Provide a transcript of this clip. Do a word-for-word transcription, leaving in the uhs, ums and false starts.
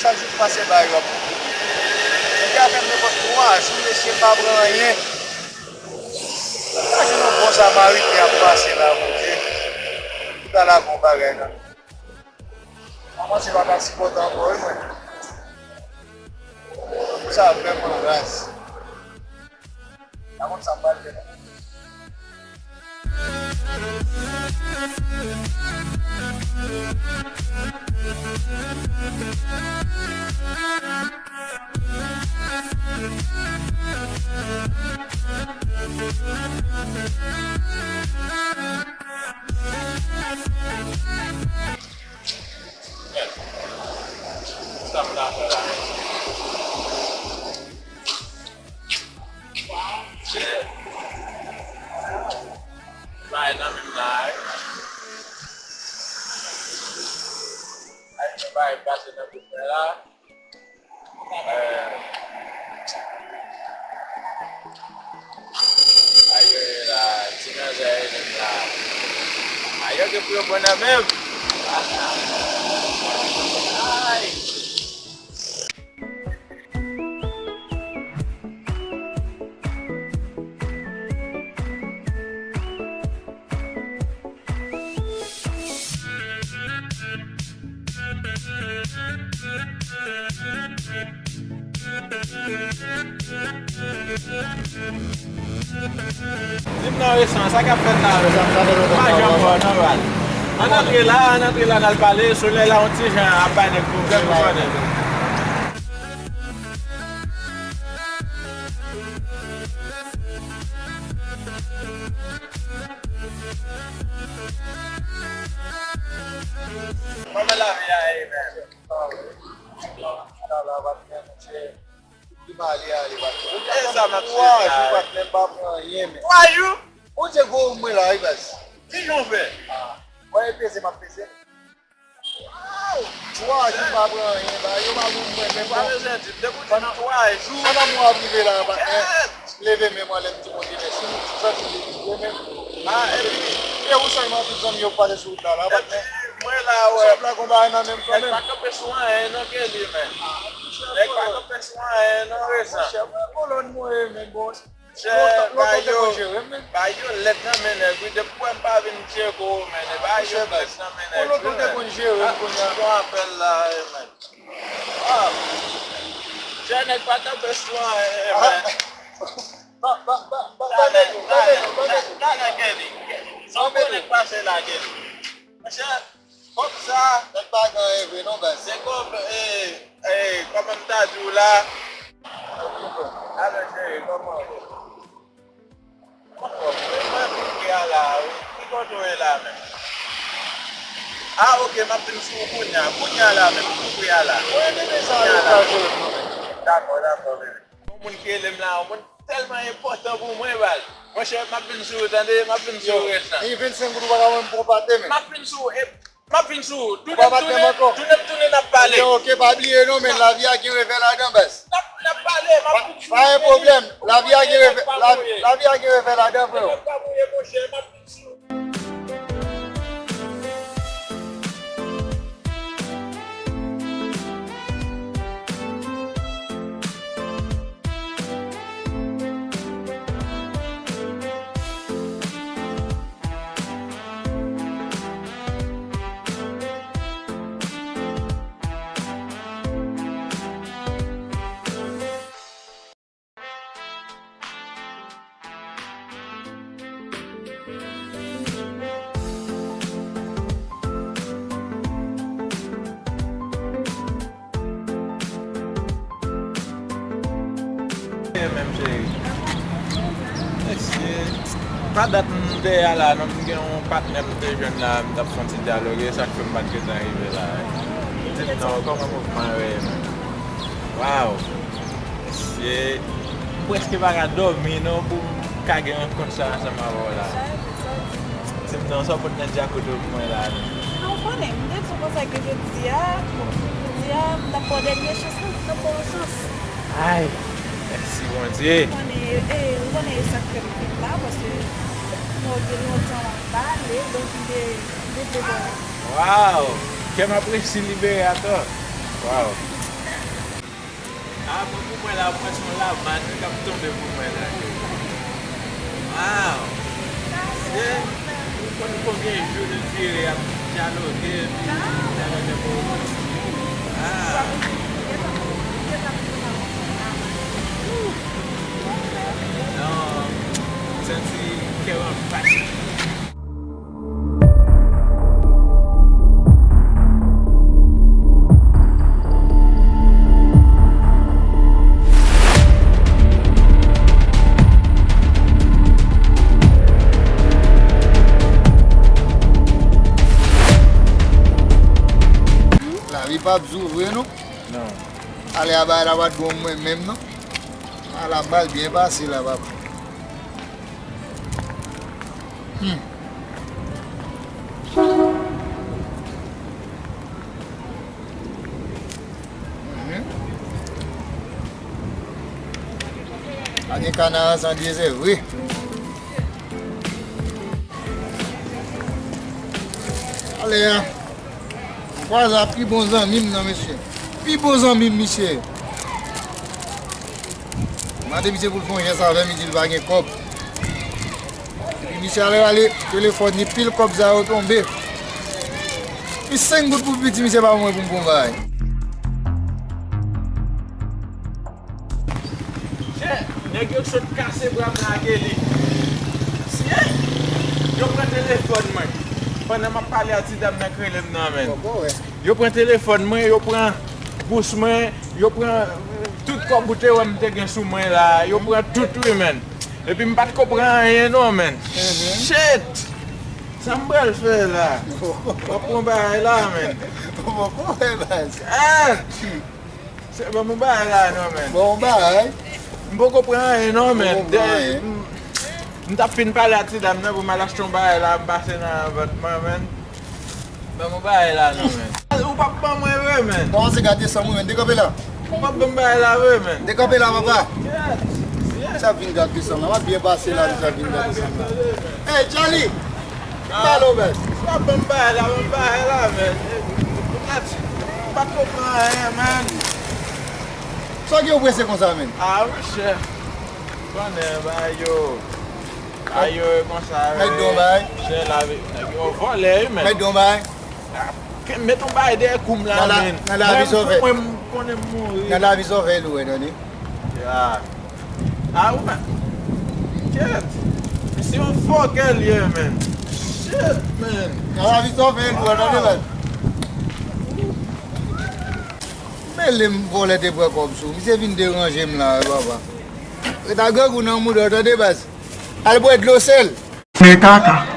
Chak jou m pase ba yo ap kouri. Nèg yo fè m nenpòt twa jou, mesye, m pa pran anyen. Imajine yon bon Samariten ap pase la, Bondye. Ou ta lage yon bagay nan men m. Kòmanse pa ka sipòte ankò, wi, mwen. Sa vrèman raz. Pa konn sa m pral fè, non. Sa m ta fè la menm? Shit. Bay nan menm la, wi. Ay, bay pase nan bout mwen la. Eh. Ayo, la, ti manzè yo menm la. Ayo, gen pou yo pran nan menm. Ay. Di m non, Resan, sa k ap fèt la menm? M pa janm wè w non, baz. Ann antre la, ann antre la, n al pale. Solèy la yon ti jan ap bay nèg pwoblèm, ou konnen. Kòman lavi a ye menm? Ala, patnè, monchè. Li mal ale, patnè. E sa m ap suiv la, wi. Twa jou, patnè, m pa pran anyen, men. Twa jou? Bondye gwo mwen la, wi, baz. Ki jan w fè? Ah. Wè, e peze m ap peze. Twa jou m pa pran anyen, ba, yo pa pou mwen, men bon. Pa bezwen di m, depi w di m twa jou. Pandan mwa ap rive la, patnè. M leve men m anlè, m di Bondye mèsi, m santi m leve men. Ah, epi, e ou sèlman tout zanmi yo k pase sou wout la, la, patnè. Mwen la, wè. Sòt la, gon bagay nan men m kanmenm. Nèg pa kanpe sou anyen, non, Kelly, men. Nèg pa kanpe sou anyen, non, Resan. Monchè, mwen kolòn mwen ye, men bon. Chè, bay yo, bay yo lèt nan men nèg, wi. Depi w wè m pa vin tcheke w, men, bay yo lèt nan men nèg, wi, men. Bon apèl la, wi, men. Ah. Chè, nèg pa kanpe sou anyen, men. Talè, talè, talè, Kelly. Sa w konnen k pase la, Kelly? Monchè, kòb sa. Nèg pa gen anyen vre non, baz. Se kòb, e, e, kòman m ta di w la? Alò, cheri, kòman w ye? Mwen anfòm, wi. Mwen vin ke a la, wi. Ki kote w ye la menm? Ah, ok, m ap vin sou ou kounye a. Kounye a la menm, m tou pre a la. Kounye a la. Dakò, dakò, bebe. Yon moun ki rele m la, yon moun tèlman enpòtan pou mwen, baz. Monchè, m ap vin sou ou, tande? M ap vin sou ou, Resan. Gen vennsenk goud ou pa ka ban m pou yon pate, men. M ap vin sou ou, e, m ap vin sou ou. Tounen m tounen, tounen m tounen, n ap pale. Ok, ok, pa bliye non, men lavi a gen revè ladan, baz. N ap, n ap pale, m ap vin sou ou. Pa gen pwoblèm, lavi a gen revè, la, lavi a gen revè ladan, freo. Nèg pa mouye, monchè, m ap vin sou ou. Menm cheri. Mesye, pa dat m te a la non, m gen yon patnè m te jwenn la, m t ap fè yon ti dyaloge, sa k fè m pa t gentan rive la. Di m non, kòman mouvman yo ye menm? Waw! Mesye, m prèske pa ka dòmi non pou m ka gen rankont sa ansanm avè w la. Di m non, sa w pot nan djakout ou pou mwen la non. Ou konnen, m te di w konsa ke jodi a, jodi a, m t ap ba w dènye chans la, m t ap ba w yon chans. Ay, mèsi Bondye. Ou konnen, e, ou konnen e sa k fè m vin la, paske nou gen lontan w ap pale, donk m te, m te vle ba w. Waw, kè m ap resi libere atò. Waw. Ah, mwen pou mwen la, mwen se yon lamàn k ap tonbe pou mwen la. Wow! Se, ou konn konbyen jou nou vire ap dyaloge, epi n a menm pou. Ah! Non, m santi kè m ap bati. Lavi p ap di w vre non. Non. Ale a bagay la pa t bon mwen menm non. Ala m pral byen pase la papa. Hmm. Mhm. Pa gen kanaran san dye, se vre. Ale a. M kwaze ak pi bon zanmi m nan, mesye. Pi bon zanmi m, misye. M mande misye pou l fè yon jès avè m, li di l pa gen kòb. Epi misye ale rale telefòn li, pil kòb sa yo tonbe. Pi senk goud pou piti misye pa ban mwen pou m pran yon bagay. Chè, nèg yo sot kase bra m nan ak Eli. Siye! Yo pran telefòn mwen. Pandan m ap pale a ti dam nan k rele m nan, menn. Yo pran telefòn mwen, yo pran bous mwen, yo pran, euh, tout kòb ou te wè m te gen sou mwen la, yo pran tout wi, menn. Epi m pa t ko pran anyen non, menn. Shit! Sa m pral fè la? W ap pran bagay la, menn. Ou poko wè baz. Ah! Se ban m yon bagay la non, menn. Ban m yon bagay. M poko pran anyen non, menn. Poko pran anyen. M, m t ap fin pale a ti dam nan pou m al achte yon bagay la, m pase nan vant mwen, menn. Ban m yon bagay la non, menn. Ou p ap ban mwen vre, menn. Kòmanse gate san mwen, menn. Dekanpe la. Ou p ap ban m bagay la vre, menn. Dekanpe la, papa. Yes, yes. Sa vin gate san la. M ap byen pase la, sa vin gate san la. Hey, Charlie! Pale w, menn. Sa ban m bagay la, ban m bagay la, menn. Nèt, m pa t ko pran anyen, menn. Sa gen w prese konsa, menn? Ah, monchè. Konnen, bagay yo. Bagay yo e konsa, wi. Mèt di w yon bagay. Chè la, nèg yo vòlè, wi, menn. Mèt di w yon bagay. Ah, ke, met yon bagay dèyè kou m la, menn. Nan la, nan lavi sa w fè. Mwen, mwen, m konnen m mouri. Nan lavi sa w fè, Eli, w wè, tande. Ya. Ah, ou pa. Kèt. Misye yon fòkè l ye, menn. Shit, menn. Nan lavi sa w fè, Eli, w wè, tande, menn. Mele m vòlè te pran kòb sou. Misye vin deranje m la, wi, papa. Ret a grangou nan mouda w, tande, baz. Al bwè dlo sèl. Men kaka.